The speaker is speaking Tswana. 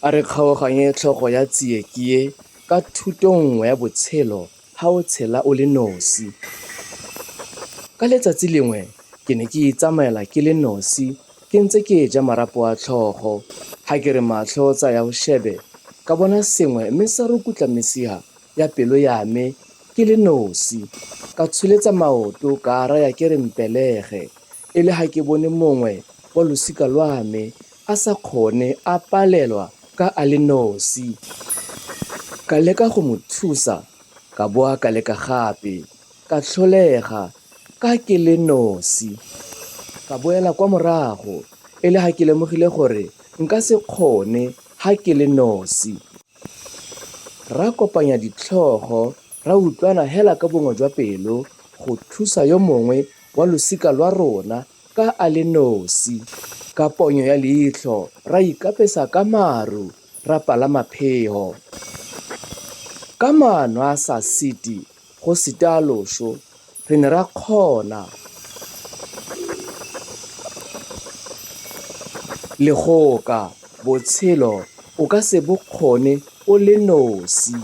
A re kgaoganye tlhogo ya tsie ke ye ka thuto nngwe ya botshelo ha o tshela o le nosi. Ka letsatsi lengwe ke ne ke itsamaela ke le nosi ke ntse ke ja marapo a tlhogo. Ha ke re matlho tsaya o shebe, ka bona sengwe mme sa rukutla mesiha ya pelo ya me ke le nosi. Ka tsholetsa maoto ka raya ke re mpelege, e le ha ke bone mongwe wa losika lwa me a sa kgone a palelwa ka a le nosi. Ka leka go mo thusa, ka boa ka leka gape, ka tlholega ka ke le nosi. Ka boela kwa morago e le ha ke lemogile gore nka se kgone ha ke le nosi. Ra kopanya ditlhogo ra utlwana hela ka bongwe jwa pelo go thusa yo mongwe wa losika lwa rona ka a le nosi. Ka ponyo ya leitlho ra ikapesa ka maru ra palama pheho. Ka maano a sa siti go sita loso re ne ra kgona. Legoka, botshelo o ka se bo kgone o le nosi.